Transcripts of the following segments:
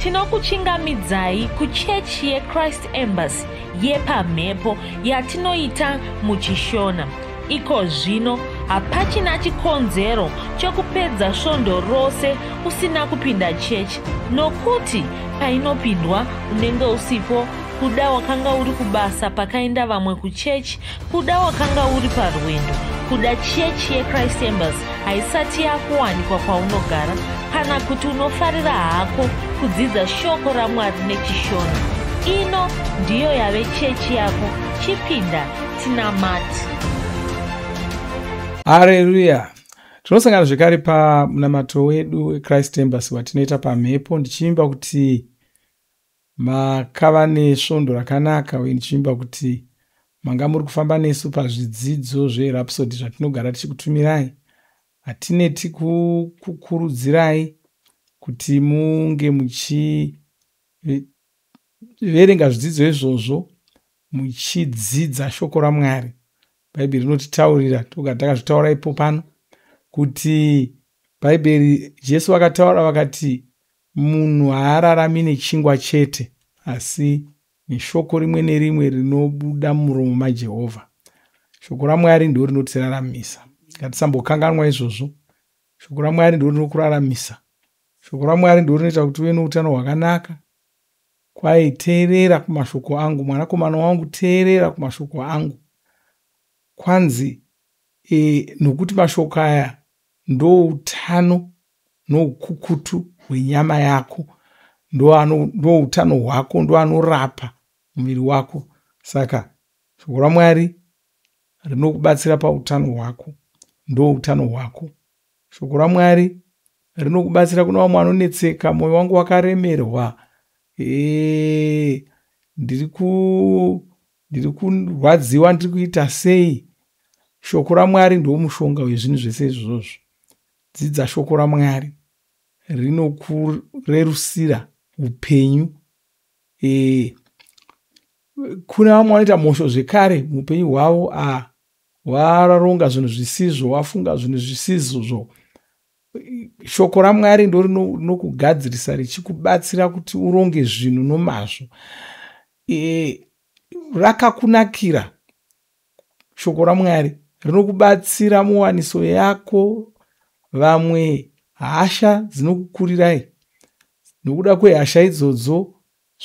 Tinokuchingamidzai kuchechi yeChrist Embassy yepamhepo yatinoita muchiShona. Iko zvino hapachina chikonzero chokupedza svondo rose usina kupinda chechi nokuti painopindwa unenge usipo, kuda wakanga uri kubasa pakaenda vamwe kuchechi, kuda wakanga uri parwendo, kuda chechi yeChrist Embassy haisati yakuwanikwa kwaunogara, kana kuti unofarira hako kudzidza shoko raMwari nechiShona. Ino ndiyo yave chechi yako, chipinda tinamate. Hareruya! Tinosangana zvekare pamunamato wedu weChrist Embassy watinoita pamhepo, ndichivimba kuti makava nesvondo rakanaka uye ndichivimba kuti manga muri kufamba nesu pazvidzidzo zveRhapsody zvatinogara tichikutumirai. Hatineti kukurudzirai kuti munge muchiverenga zvidzidzo izvozvo, muchidzidza shoko raMwari. Bhaibheri rinotitaurira, togara takazvitaura ipo pano, kuti Bhaibheri, Jesu vakataura vakati munhu haararami nechingwa chete, asi neshoko rimwe nerimwe rinobuda mumuromo maJehovha. Shoko raMwari ndo rinotiraramisa. Ngatisambokanganwa izvozvo. Shoko raMwari ndo rinokuraramisa. Shoko raMwari ndo rinoita kuti uve noutano hwakanaka. Kwai, teerera kumashoko angu, mwanakomana wangu, teerera kumashoko angu. Kwanzi nokuti mashoko aya ndoutano noukukutu hwenyama yako, ndoutano hwako, ndoanorapa muviri wako. Saka shoko raMwari rinokubatsira pautano hwako, ndoutano hwako. Shoko raMwari rinokubatsira. Kuna vamwe vanonetseka, mwoyo wangu wakaremerwa, ndiri kurwadziwa, ndiri kuita sei? Shoko raMwari ndomushonga wezvinhu zvese izvozvo. Dzidza shoko raMwari, rinokurerusira upenyu. Kuna vamwe vanoita mhosho zvekare muupenyu hwavo, waronga zvinhu zvisizvo, wafunga zvinhu zvisizvo. Shoko raMwari ndo rinokugadzirisa, richikubatsira kuti uronge zvinhu nomazvo. Rakakunakira shoko raMwari, rinokubatsira muwaniso yako. Vamwe hasha dzinokukurirai, nokuda kwehasha idzodzo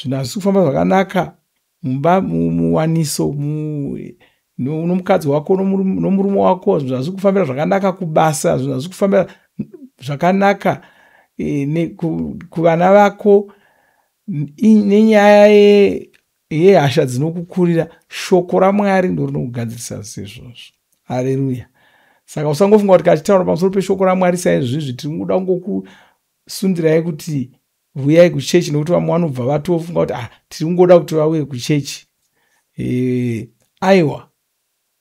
zvinhu hazvisi kufamba zvakanaka mumba, muwaniso, nomukadzi wako, nomurume wako, zvinhu hazvisi kufambira zvakanaka kubasa, zvinhu hazvisi kufambira zvakanaka kuvana vako nenyaya yehasha dzinokukurira. Shoko raMwari ndo rinokugadzirisa sezvozvo. Hareruya! Saka usangofunga kuti kachitaura pamusoro peshoko raMwari saizvizvi tiri kuda kungokusundirai kuti vuyai kuchechi, nokuti vamwe vanobva vatofunga kuti tiri kungoda kuti vauye kuchechi. Aiwa,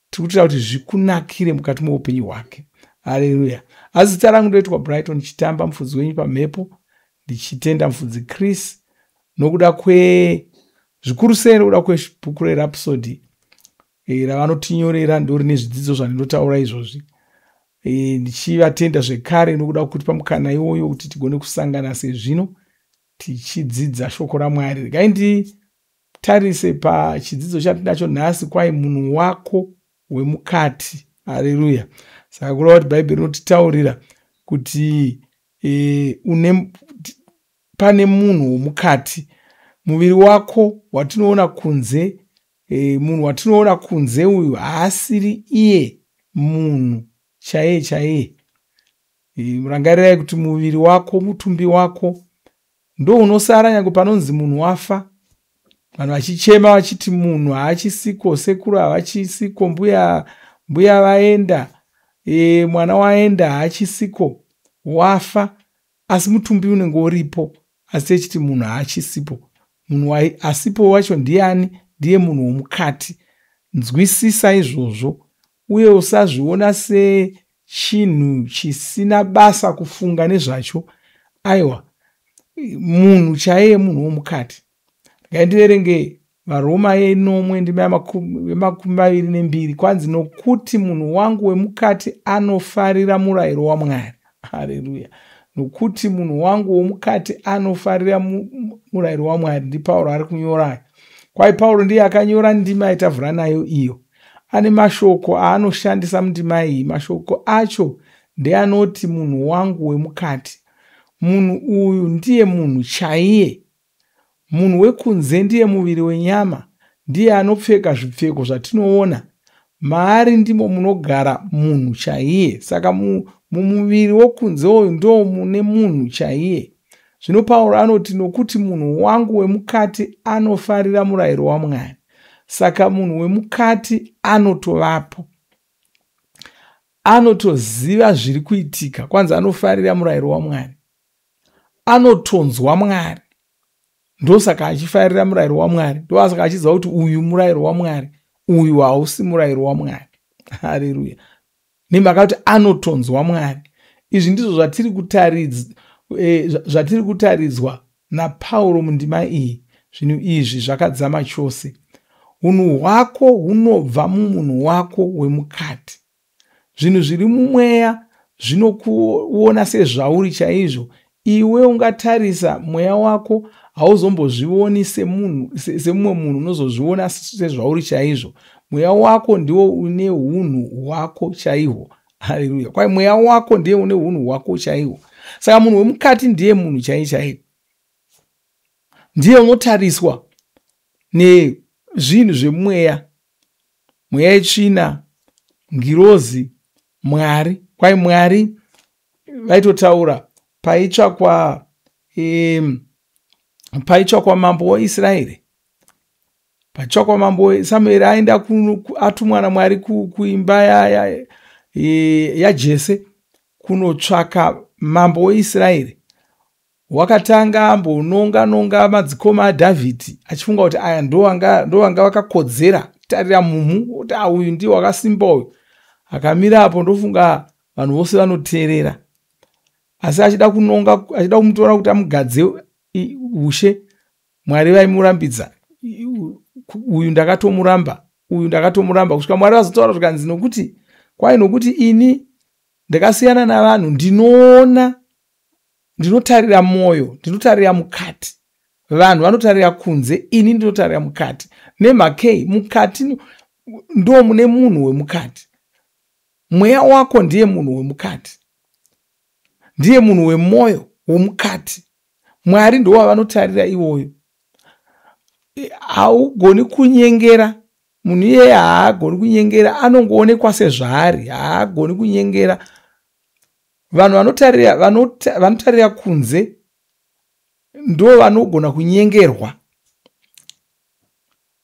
tiri kuitira kuti zvikunakire mukati meupenyu hwake. Hareruya! Asi zita rangu ndoitwa Brighton Chitamba, mufudzi wenyu pamhepo, ndichitenda mufudzi Chris nokuda kwe zvikuru sei nokuda kwebhuku reRhapsody ravanotinyorera, ndo rine zvidzidzo zvandinotaura izvozvi. Ndichivatenda zvekare nokuda kutipa mukana iwoyo kuti tigone kusangana sezvino tichidzidza shoko raMwari. Regai nditarise pachidzidzo chatinacho nhasi, kwai munhu wako wemukati. Hareruya! Saka kureva kuti Bhaibheri rinotitaurira kuti pane munhu womukati. Muviri wako watinoona kunze, munhu watinoona kunze uyu haasiri iye munhu chaiye chaiye. Rangarirai kuti muviri wako, mutumbi wako ndo unosara, nyange panonzi munhu wafa, vanhu vachichema vachiti munhu haachisiko, sekuru havachisiko, mbuya vaenda, mwana waenda, haachisiko, wafa, asi mutumbi unenge uripo. Asi techiti munhu haachisipo. Munhu asipo wacho ndiani? Ndiye munhu womukati. Nzwisisa izvozvo uye usazviona sechinhu chisina basa kufunga nezvacho. Aiwa, munhu chaiye munhu womukati. Regai ndiverenge vaRoma yenomwe ndima ye22. Kwanzi, nokuti munhu wangu wemukati anofarira murayiro waMwari. Hareruya! Nokuti munhu wangu womukati anofarira murayiro waMwari. NdiPauro ari kunyora. Kwai Pauro ndiye akanyora ndima yatavhura nayo iyo. Ane mashoko aanoshandisa mundima iyi. Mashoko acho ndeanoti munhu wangu wemukati. Munhu uyu ndiye munhu chaiye. Munhu wekunze ndiye muviri wenyama, ndiye anopfeka zvipfeko zvatinoona. Maari ndimo munogara munhu chaiye. Saka mumuviri wokunze uyu ndo mune munhu chaiye. Zvino Pauro anoti, nokuti munhu wangu wemukati anofarira murayiro waMwari. Saka munhu wemukati anotovapo, anotoziva zviri kuitika. Kwanzi anofarira murayiro waMwari, anotonzwa Mwari. Ndosaka achifarira murayiro waMwari, ndosaka achiziva kuti uyu murayiro waMwari, uyu hausi murayiro waMwari. Hareruya! Nemhaka kuti anotonzwa Mwari. Izvi ndizvo zvatiri kutaridzwa naPauro mundima iyi. Zvinhu izvi zvakadzama chose. Unhu hwako hunobva mumunhu wako wemukati. Zvinhu zviri mumweya zvinokuona sezvauri chaizvo. Iwe ungatarisa mweya wako, hauzombozvioni semumwe munhu, unozozviona sezvauri chaizvo. Mweya wako ndiwo une unhu hwako chaihwo. Haleluya! Kwai mweya wako ndiye une unhu hwako chaihwo. Saka munhu wemukati ndiye munhu chai chaiwo, ndiye unotariswa nezvinhu zvemweya, mweya yetsvina, ngirozi, Mwari. Kwai Mwari vaitotaura paitsvakwa paitsvakwa mambo waIsraeri, paitsvakwa mambo. Samueri aenda atumwa naMwari kuimba yaJese kunotsvaka mambo weIsraeri. Wakatanga ambononga nonga madzikoma aDhavhidhi, achifunga kuti aya ndovanga vakakodzera. Tarira mumhu kuti uyu ndiye wakasimba uyu, akamira apo, ndofunga vanhu vose vanoteerera. Asi achida kunonga, achida kumutora kuti amugadze ushe, Mwari vaimurambidza. Uyu ndakatomuramba, uyu ndakatomuramba, kusvika Mwari vazotaura zvikanzi, nokuti kwai, nokuti ini ndakasiyana navanhu, ndinoona, ndinotarira mwoyo, ndinotarira mukati. Vanhu vanotarira kunze, ini ndinotarira mukati. Nemhakei? Mukati ndo mune munhu wemukati. Mweya wako ndiye munhu wemukati, ndiye munhu wemwoyo womukati. Mwari ndowavanotarira iwoyo. Haugoni kunyengera munhu iyeye, haagoni kunyengera, anongoonekwa sezvaari, haagoni kunyengera. Vanhu vanotarira kunze ndo vanogona kunyengerwa,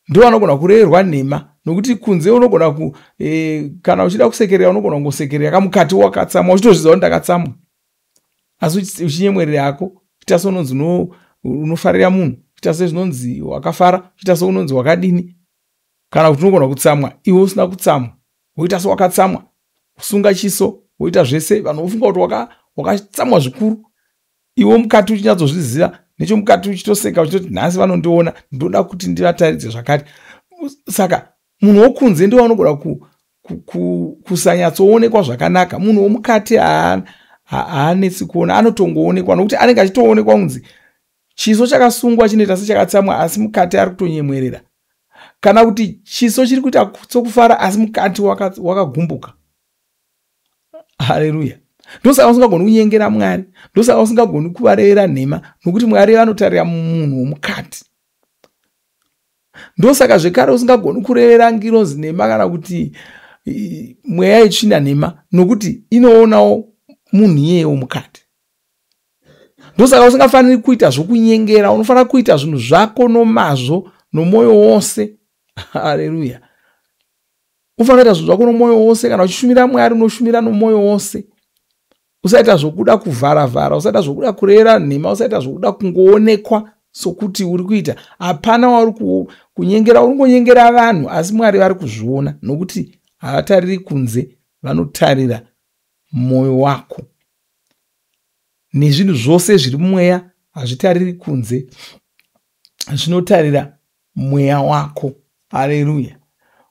ndo vanogona kureverwa nhema, nokuti kunze unogona kana uchida kusekerera unogona kungosekerera, kamukati wakatsamwa, uchitozviziva kuti ndakatsamwa, asi uchinyemwerera hako, uchiita seunonzi unofarira munhu, uchiita sezvinonzi wakafara, uchiita seunonzi wakadini. Kana kuti unogona kutsamwa iwe usina kutsamwa, woita sewakatsamwa, kusunga chiso, woita zvese, vanhu vofunga kuti wakatsamwa zvikuru, iwe mukati uchinyatsozviziva, nechomukati uchitoseka, uchitoti nhasi vanondiona, ndoda kuti ndivataridze zvakati. Saka munhu wokunze ndiwo anogona kusanyatsoonekwa zvakanaka. Munhu womukati haanetsi kuona, anotongoonekwa, nokuti anenge achitoonekwa kunzi chiso chakasungwa chinoita sechakatsamwa, asi mukati ari kutonyemwerera, kana kuti chiso chiri kuita sokufara, asi mukati wakagumbuka. Haleluya! Ndosaka usingagoni kunyengera Mwari, ndosaka usingagoni kuvarevera nhema, nokuti Mwari vanotarira munhu womukati. Ndosaka zvekare usingagoni kurevera ngirozi nhema, kana kuti mweya yetsvina nhema, nokuti inoonawo munhu iyeye womukati. Ndosaka usingafaniri kuita zvokunyengera, unofanira kuita zvinhu zvako nomazvo, nomwoyo wose. Haleluya! Unofanira kuita zvinhu zvako nomwoyo wose. Kana uchishumira Mwari, unoshumira nomwoyo wose. Usaita zvokuda kuvharavhara, usaita zvokuda kureva nhema, usaita zvokuda kungoonekwa sokuti uri kuita. Hapana wauri kunyengera, uri kungonyengera vanhu, asi Mwari vari kuzviona, nokuti havatariri kunze, vanotarira mwoyo wako. Nezvinhu zvose zviri mumweya hazvitariri kunze, zvinotarira mweya wako. Haleluya!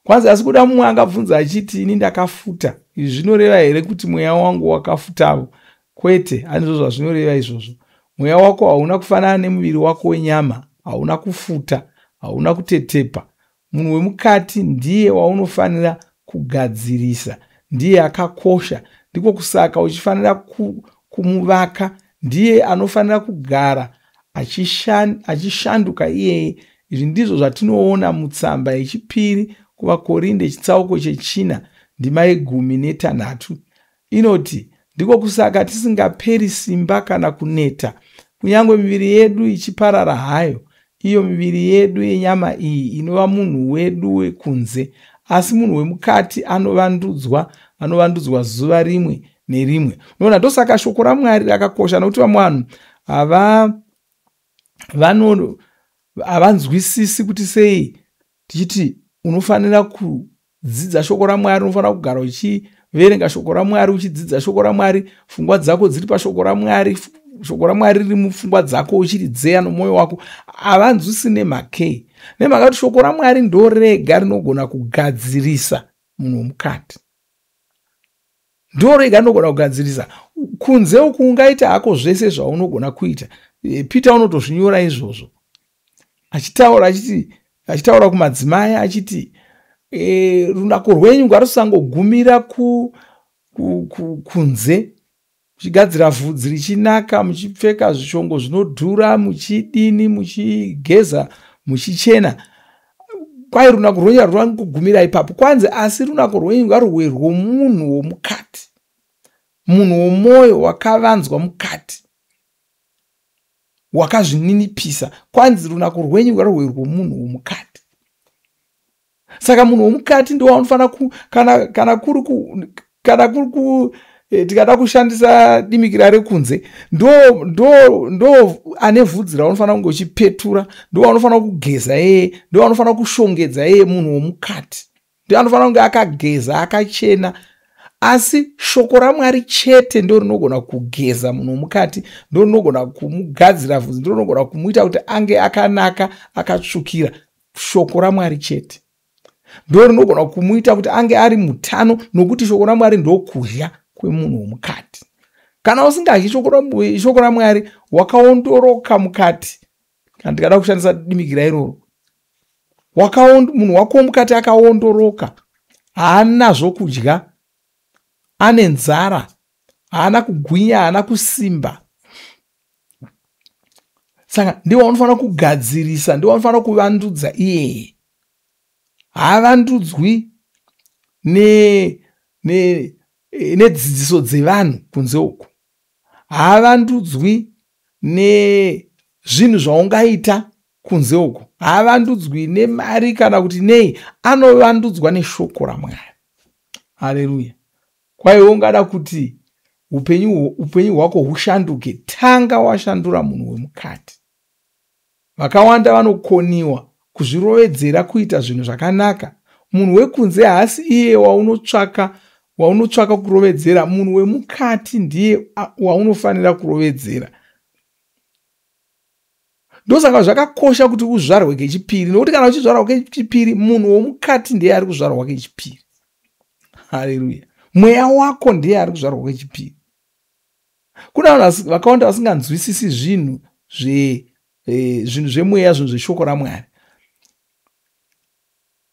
Kwanzi, asi kuda mumwe angabvunza achiti, ini ndakafuta, izvi zvinoreva here kuti mweya wangu wakafutavo? Kwete, handizvo zvazvinoreva izvozvo. Mweya wako hauna kufanana nemuviri wako wenyama, hauna kufuta, hauna kutetepa. Munhu wemukati ndiye waunofanira kugadzirisa, ndiye akakosha. Ndiko kusaka uchifanira kumuvaka, ndiye anofanira kugara achishanduka iyeye. Izvi ndizvo zvatinoona mutsamba yechipiri kuvaKorinde chitsauko chechina ndima ye16. Inoti, ndiko kusaka tisingaperi simba kana kuneta, kunyange miviri yedu ichiparara hayo, iyo miviri yedu yenyama iyi inova munhu wedu wekunze, asi munhu wemukati anovandudzwa, anovandudzwa zuva rimwe nerimwe. Unoona, ndosaka shoko raMwari rakakosha, nokuti vamwe vanhu havanzwisisi kuti sei tichiti unofanira kudzidza shoko raMwari, unofanira kugara uchiverenga shoko raMwari, uchidzidza shoko raMwari, pfungwa dzako dziri pashoko raMwari, shoko raMwari riri mupfungwa dzako, uchiridzeya nomwoyo wako. Havanzwisi nemhakei? Nemhaka kuti shoko raMwari ndo rega rinogona kugadzirisa munhu womukati, ndo rega rinogona kugadzirisa. Kunze uku ungaita hako zvese zvaunogona kuita. Peter unotozvinyora izvozvo achitaura, achiti, achitaura kumadzimai achiti, runako rwenyu ngarusangogumira kunze, muchigadzira vhudzi richinaka, muchipfeka zvishongo zvinodhura, muchidini, muchigeza, muchichena. Kwai runako rwenyu harurangogumira ipapo. Kwanzi asi runako rwenyu ngaruwe rwomunhu womukati, munhu womwoyo wakavanzwa mukati, wakazvininipisa. Kwanzi runako rwenyu ngaruwe rwomunhu womukati. Saka munhu womukati ndo waunofanira kana kuri ku tikada kushandisa dimikira rekunze, ndo ane vhudzi raunofanira kunge uchipetura, ndo waunofanira kugeza yeye, ndo waunofanira kushongedza yeye. Munhu womukati ndo anofanira kunge akageza, akachena. Asi shoko raMwari chete ndo rinogona kugeza munhu womukati, ndo rinogona kumugadzira vhudzi, ndo rinogona kumuita kuti ange akanaka, akatsvukira. Shoko raMwari chete ndo rinogona kumuita kuti ange ari mutano, nokuti shoko raMwari ndokudya kwemunhu womukati. Kana usingadyi shoko raMwari, wakaondoroka mukati. Kana ndikada kushandisa dimikira iroro, munhu wako womukati akaondoroka, haana zvokudya, ane nzara, haana kugwinya, haana kusimba. Saka ndiwo waunofanira kugadzirisa, ndiwo waunofanira kuvandudza iyeye. Haavandudzwi nedzidziso dzevanhu kunze uku, haavandudzwi nezvinhu zvaungaita kunze uku, haavandudzwi nemari kana kuti nei, anovandudzwa neshoko raMwari. Haleluya. Kwaiwe ungada kuti upenyu hwako hushanduke, tanga washandura munhu wemukati. Vakawanda vanokoniwa kuzvirovedzera kuita zvinhu zvakanaka. Munhu wekunze haasi iye waunotsvaka kurovedzera. Munhu wemukati ndiye waunofanira kurovedzera. Ndosaka zvakakosha kuti uzvarwe kechipiri, nokuti kana uchizvarwa kechipiri, munhu womukati ndiye ari kuzvarwa kechipiri. Haleluya. Mweya wako ndiye ari kuzvarwa kechipiri. Kuna vanhu vakawanda vasinganzwisisi zvinhu zvemweya, zvinhu zveshoko raMwari.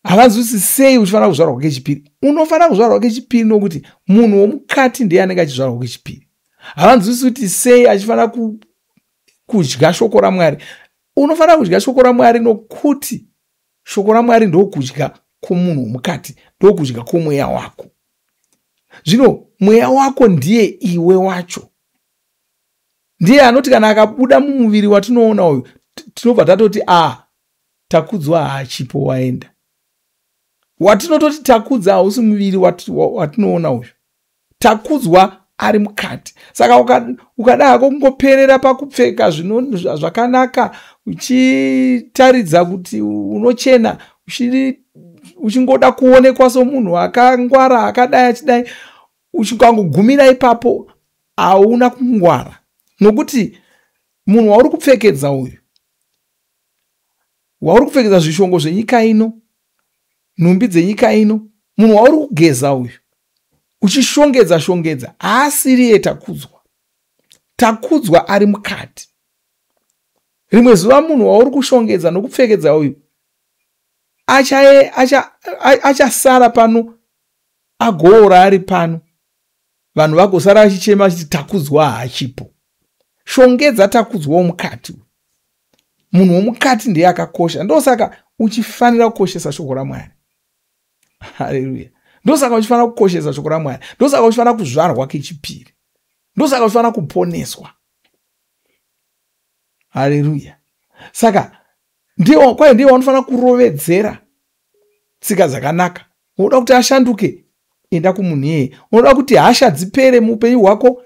Havanzwisisi sei uchifanira kuzvarwa kechipiri. Unofanira kuzvarwa kechipiri nokuti munhu womukati ndiye anenge achizvarwa kechipiri. Havanzwisisi kuti sei achifanira kudya shoko raMwari. Unofanira kudya shoko raMwari nokuti shoko raMwari ndokudya kwomunhu womukati, ndokudya kwomweya wako. Zvino mweya wako ndiye iwe wacho. Ndiye anoti kana akabuda mumuviri watinoona uyu, tinobva tatoti Takudzwa haachipo, waenda. Watinototi Takudza hausi muviri watinoona uyu. Takudzwa ari mukati. Saka ukada hako kungoperera pakupfeka zvakanaka, uchitaridza kuti unochena, uchingoda kuonekwa somunhu akangwara, akadai achidai, uchikangogumira ipapo, hauna kungwara. Nokuti munhu wauri kupfekedza uyu, wauri kupfekedza zvishongo zvenyika ino, nhumbi dzenyika ino, munhu wauri kugeza uyu, uchishongedza shongedza, haasiriye Takudzwa. Takudzwa ari mukati. Rimwe zuva munhu wauri kushongedza nokupfekedza uyu achasara pano, agoora ari pano, vanhu vagosara vachichema vachiti Takudzwa haachipo. Shongedza Takudzwa womukati. Munhu womukati ndiye akakosha. Ndosaka uchifanira kukoshesa shoko raMwari. Haleluya. Ndosaka uchifanira kukoshesa shoko raMwari. Ndosaka uchifanira kuzvarwa kechipiri. Ndosaka uchifanira kuponeswa. Haleluya. Saka ndiye kwai ndiye wanofanira kurovedzera tsika dzakanaka. Unoda kuti ashanduke, enda kumunhu iyeye. Unoda kuti hasha dzipere muupenyu hwako,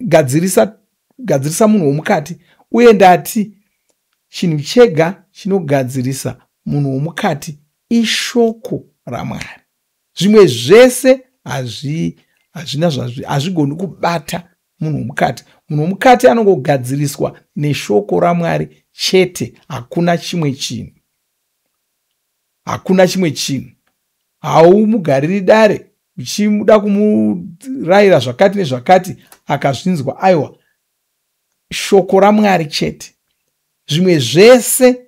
gadzirisa munhu womukati. Uye ndati chinhu chega chinogadzirisa munhu womukati ishoko raMwari. Zvimwe zvese hazvina hazvigoni kubata munhu womukati. Munhu womukati anongogadziriswa neshoko raMwari chete. Hakuna chimwe chinhu. Hakuna chimwe chinhu. Haumugariri dare uchimuda kumurayira zvakati nezvakati akazvinzwa. Aiwa, shoko raMwari chete. Zvimwe zvese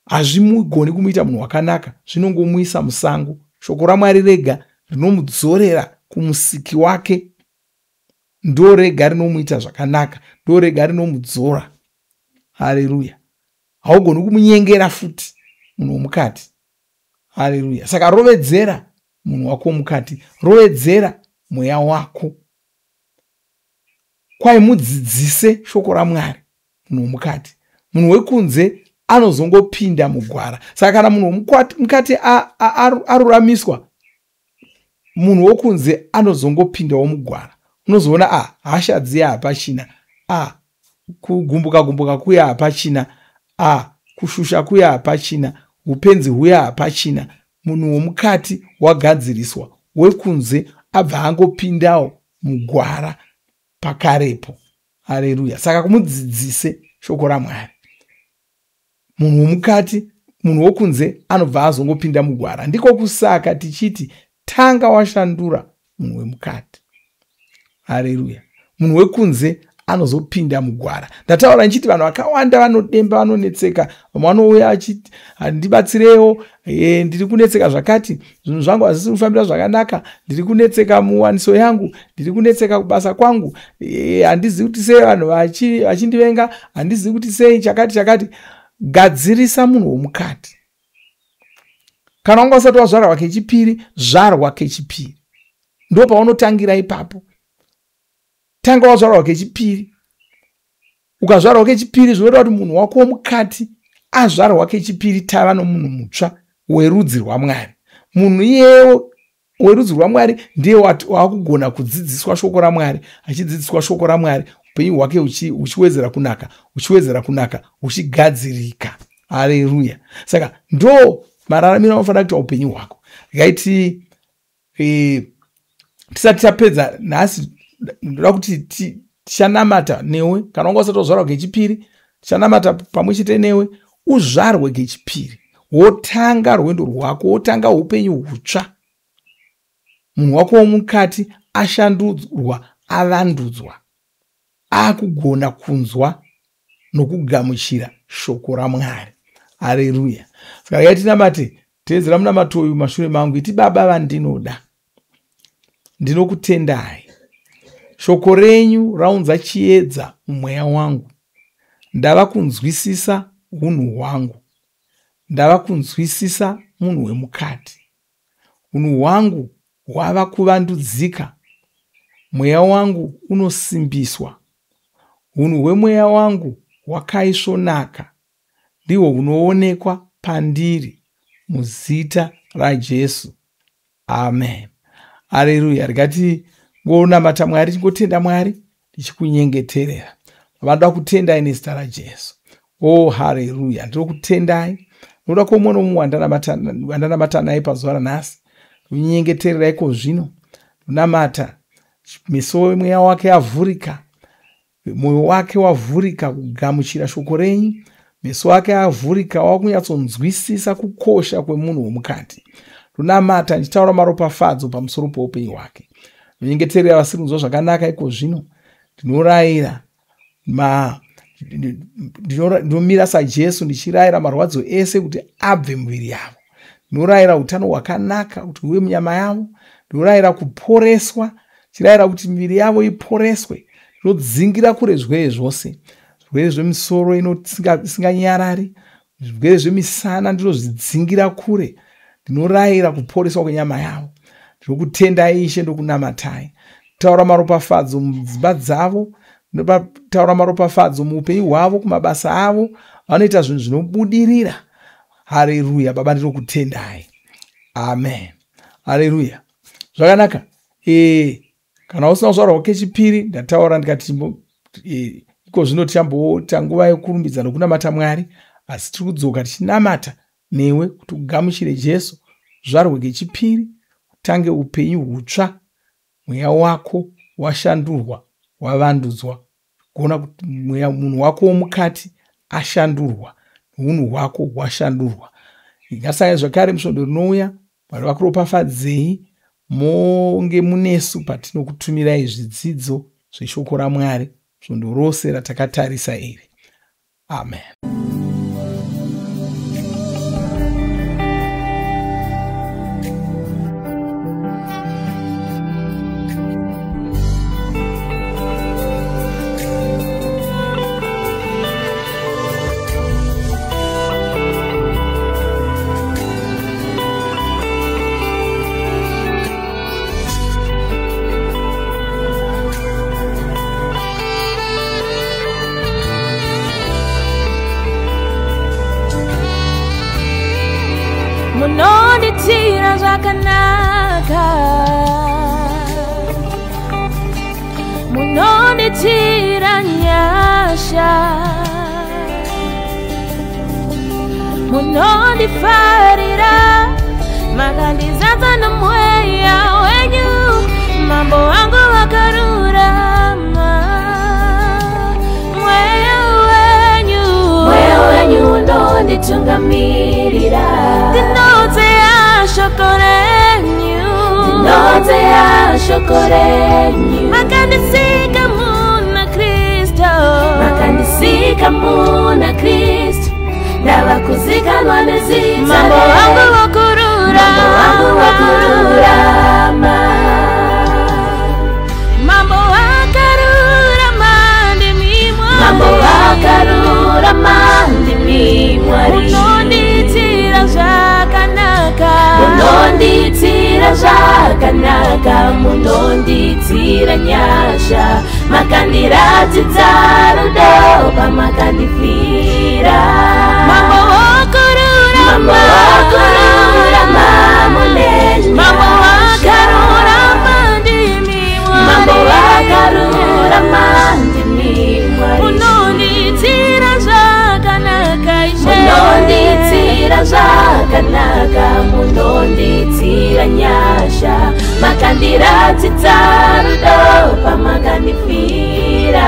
hazvimugoni kumuita munhu wakanaka, zvinongomuisa musango. Shoko raMwari rega rinomudzorera kumusiki wake, ndo rega rinomuita zvakanaka, ndo rega rinomudzora. Haleluya. Haugoni kumunyengera futi munhu womukati. Haleluya. Saka rovedzera munhu wako womukati, rovedzera mweya wako, kwai mudzidzise shoko raMwari munhu womukati. Munhu wekunze anozongopinda mugwara. Saka kana munhu womukati aruramiswa, munhu wokunze anozongopindawo mugwara. Unozoona hasha dziya hapachina, kugumbuka gumbuka kuya hapachina, kushusha kuya hapachina, upenzi huya hapachina. Munhu womukati wagadziriswa, wekunze abva angopindawo mugwara pakarepo. Haleluya. Saka kumudzidzise shoko raMwari, munhu womukati, munhu wokunze anobva azongopinda mugwara. Ndiko kusaka tichiti tanga washandura munhu wemukati. Haleluya. Munhu wekunze anozopinda mugwara. Ndataura ndichiti vanhu vakawanda vanodemba, vanonetseka. Vamwe vanouya achiti handibatsirewo, ndiri kunetseka zvakati, zvinhu zvangu hazvisi kufambira zvakanaka, ndiri kunetseka muwaniso yangu, ndiri kunetseka kubasa kwangu, handizivi kuti sei vanhu vachindivenga, handizivi kuti sei chakati chakati. Gadzirisa munhu womukati. Kana wanga usati wazvarwa kechipiri, zvarwa kechipiri. Ndo paunotangira ipapo. Tanga wazvarwa kechipiri. Ukazvarwa kechipiri zvinoita kuti munhu wako womukati azvarwa kechipiri. Tava nomunhu mutsva werudzi rwaMwari. Munhu iyewo werudzi rwaMwari ndiye waakugona kudzidziswa shoko raMwari. Achidzidziswa shoko raMwari, upenyu hwake huchiwedzera kunaka, huchiwedzera kunaka, huchigadzirika. Haleluya. Saka ndo mararamiro anofanira kuita upenyu hwako. Regai tisati tapedza nhasi, ndoda kuti tichanamata newe. Kana wanga usati wazvarwa kechipiri, tichanamata pamwe chete newe uzvarwe kechipiri, wotanga rwendo rwako, wotanga upenyu hutsva. Munhu wako womukati ashandurwa, avandudzwa, akugona kunzwa nokugamuchira shoko raMwari. Haleluya. Saka regai tinamate. Teedzera munamato uyu mashure mangu. Iti: Baba vandinoda, ndinokutendai. Shoko renyu raunza chiedza mumweya wangu. Ndava kunzwisisa unhu hwangu, ndava kunzwisisa munhu wemukati. Unhu hwangu hwava kuvandudzika, mweya wangu unosimbiswa. Unhu hwemweya wangu hwakaisvonaka ndihwo hunoonekwa pandiri, muzita raJesu, amen. Haleluya. Regai tingonamata Mwari, tingotenda Mwari tichikunyengeterera. Vanoda kutendai nezita raJesu. O haleluya. Ndinokutendai nokuda kwomumwe nomumwe wandanamata naye pazuva ranhasi. Ndinyengeterera iko zvino, ndonamata meso emweya wake avhurika, mwoyo wake wavhurika kugamuchira shoko renyu, meso ake avhurika, wakunyatsonzwisisa kukosha kwemunhu womukati. Ndonamata ndichitaura maropafadzo pamusoro peupenyu hwake. Ndonyengeterera vasiri kunzwa zvakanaka iko zvino. Ndinorayira ndinomira saJesu ndichirayira marwadzo ese kuti abve muviri yavo. Ndinorayira utano hwakanaka kuti huve munyama yavo. Ndinorayira kuporeswa, chirayira kuti miviri yavo iporeswe. Ndinodzingira kure zvirwere zvose, zvirwere zvemisoro isinganyarari, zvirwere zvemisana ndinozvidzingira kure. Ndinorayira kuporeswa kwenyama yavo. Ndinokutendai Ishe, ndokunamatai. Taura maropafadzo mudzimba dzavo, taura maropafadzo muupenyu hwavo, kumabasa avo, vanoita zvinhu zvinobudirira. Hareruya. Baba, ndinokutendai. Amen. Hareruya. Zvakanaka. Kana usina kuzvarwa kechipiri, ndataura ndikati iko zvino tichamboita nguva yekurumbidza nokunamata Mwari, asi tiri kudzoka tichinamata newe kuti ugamuchire Jesu, uzvarwe kechipiri, utange upenyu hutsva, mweya wako washandurwa, wavandudzwa, kuona kuti mweya munhu wako womukati ashandurwa, unhu hwako hwashandurwa. Ngatisangane zvakare musvondo rinouya. Mwari vakuropafadzei, monge munesu patinokutumirai zvidzidzo zveshoko raMwari svondo rose ratakatarisa iri. Amen. Munonditira zvakanaka, munonditira nyasha, munondifarira, makandizadza nomweya wenyu, mambo wangu wakarurama. Mweya wenyu, mweya wenyu unonditungamirira, ndinotseya shoko renyu, ndinotseya shoko renyu, makandisika muna Kristu, makandisika muna Kristu, ndava kuzikanwa nezita, mambo wangu wakururama, mambo wangu wakururama, mambo wakarurama ndimi Mwari, mambo wakarurama ndimi Mwari, munonditira zvakanaka, munonditira zvakanaka, munonditira nyasha, makandiratidza rudo pamakandifira, mambo wakururama, mambo wakururama mune nyasha, mambo wakarurama ndimi Mwari, mambo wakarurama ndimi Mwari, munonditira zvakanaka Ishe, munonditira zvakanaka, munonditira nyasha, makandiratidza rudo pamakandifira,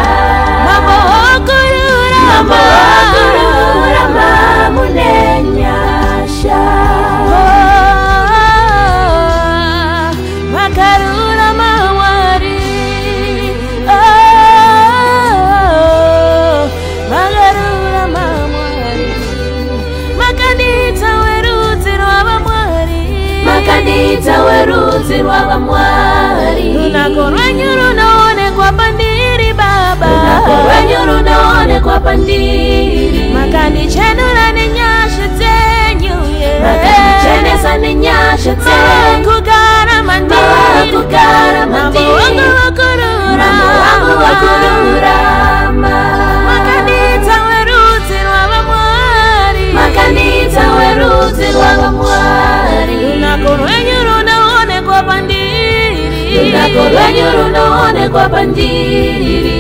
mambo wakururama, mambo wakururama mune nyasha, makarurama Mwari, makarurama Mwari, makandiita werudzi rwavaMwari, makandiita werudzi rwavaMwari, runako rwenyu runoonekwa pandiri Baba, runako rwenyu runoonekwa pandiri, makandichenura nenyasha dzenyu, makandichenesa nenyasha dzenyu, makugara mandiri, makugara mandiri, mambo wangu wakururama, mambo wangu wakururama, makandiita werudzi rwavaMwari, makandiita werudzi rwavaMwari, runako rwenyu runoonekwa pandiri, runako rwenyu runoonekwa pandiri,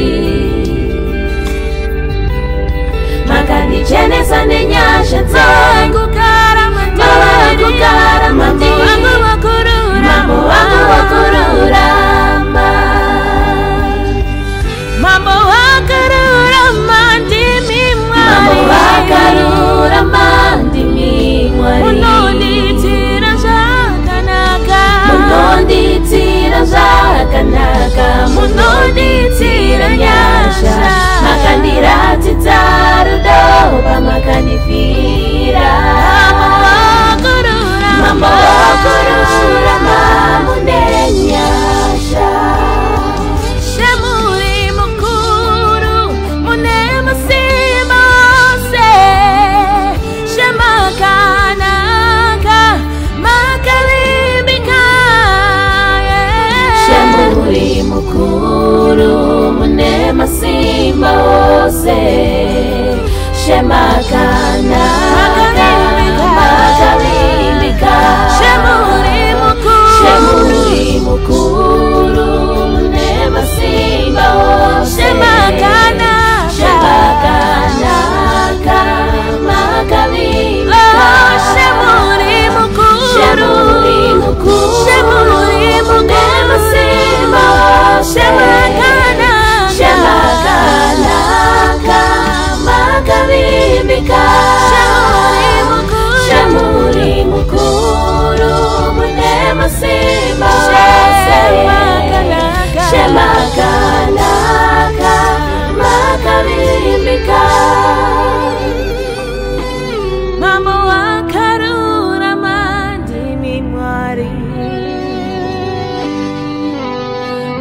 makandichenesa nenyasha dzenyu, makugara mandiri, mambo wangu wakururama, mambo wakarurama ndimi Mwari, mambo wakarurama ndimi Mwari, munonditira zvakanaka, munonditira zvakanaka, munonditira. masimba ose. Shemakanaka, makavimbika. Shemuri mukuru mune masimba ose. Shemakanaka, makavimbika. Shemuri mukuru, Shemuri mukuru mune masimba ose. Shemakanaka, Shemakanaka, makavimbika. Oh, Shemuri mukuru, Shemuri mukuru, Shemuri mune masimba ose. Shemakanaka, Shemakanaka, makavimbika. Shemuri mukuru, Shemuri mukuru mune masimba ose. Shemakanaka, Shemakanaka, makavimbika. Mambo wakarurama ndimi Mwari,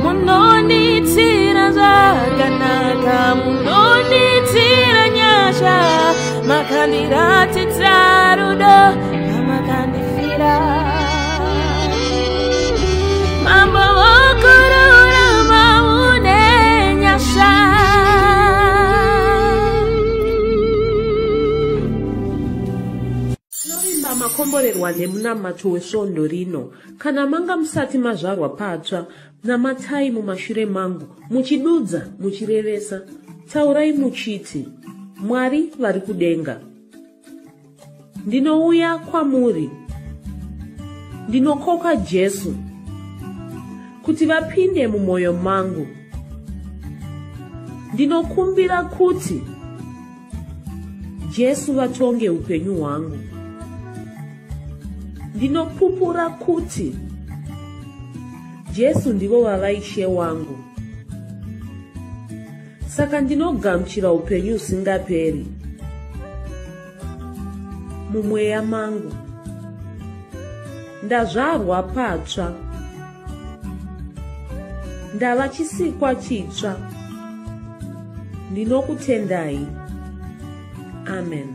munonitira zvakanaka, munonitira nyasha, makandiratidza rudo pamakandifira. Mambo wakarurama une nyasha. Tinovimba makomborerwa nemunamato wesvondo rino. Kana manga musati mazvarwa patsva, namatai mumashure mangu, muchidudza, muchirevesa. Taurai muchiti, Mwari vari kudenga, ndinouya kwamuri. Ndinokoka Jesu kuti vapinde mumwoyo mangu. Ndinokumbira kuti Jesu vatonge upenyu hwangu. Ndinopupura kuti Jesu ndivo vava Ishe wangu. Saka ndinogamuchira upenyu husingaperi mumweya mangu. Ndazvarwa patsva, ndava chisikwa chitsva. Ndinokutendai. Amen.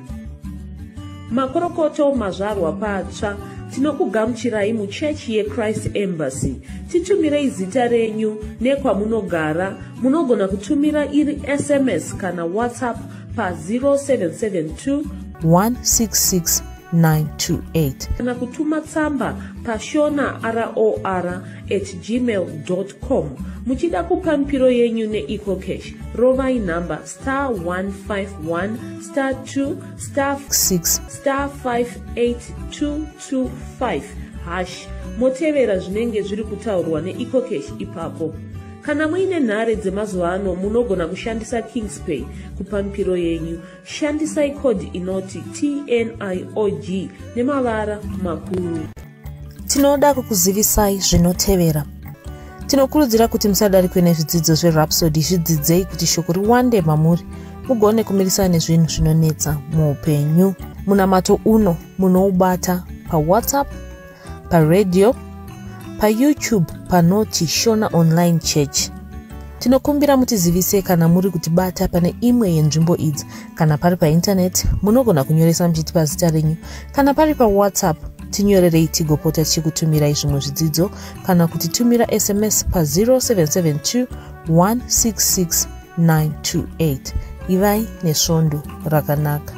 Makorokoto mazvarwa patsva. Tinokugamuchirai muchechi yeChrist Embassy. Titumirei zita renyu nekwamunogara. Munogona kutumira iri SMS kana WhatsApp pa0772 166 928. kana kutuma tsamba pashona ror at gmail com. Muchida kupa mipiro yenyu neEcoCash, rovai nhamba star 151 star 2 star 6 star 58225 hash, motevera zvinenge zviri kutaurwa neEcoCash ipapo. Kana muine nhare dzemazuva ano, munogona kushandisa Kingspay kupa mipiro yenyu. Shandisai kodhi inoti TNIOG nemavara makuru. Tinoda kukuzivisai zvinotevera. Tinokurudzira kuti musadarikwe nezvidzidzo zveRhapsody. Zvidzidzei kuti shoko riwande mamuri, mugone kumirisana nezvinhu zvinonetsa muupenyu. Munamato uno munoubata paWhatsApp, paradio, paYouTube panoti Shona Online Church. Tinokumbira mutizivise kana muri kutibata pane imwe yenzvimbo idzi. Kana pari paintaneti, munogona kunyoresa muchitipa zita renyu. Kana pari paWhatsApp, tinyorerei tigopota tichikutumirai zvimwe zvidzidzo, kana kutitumira SMS pa0772 166 928. Ivai nesvondo rakanaka.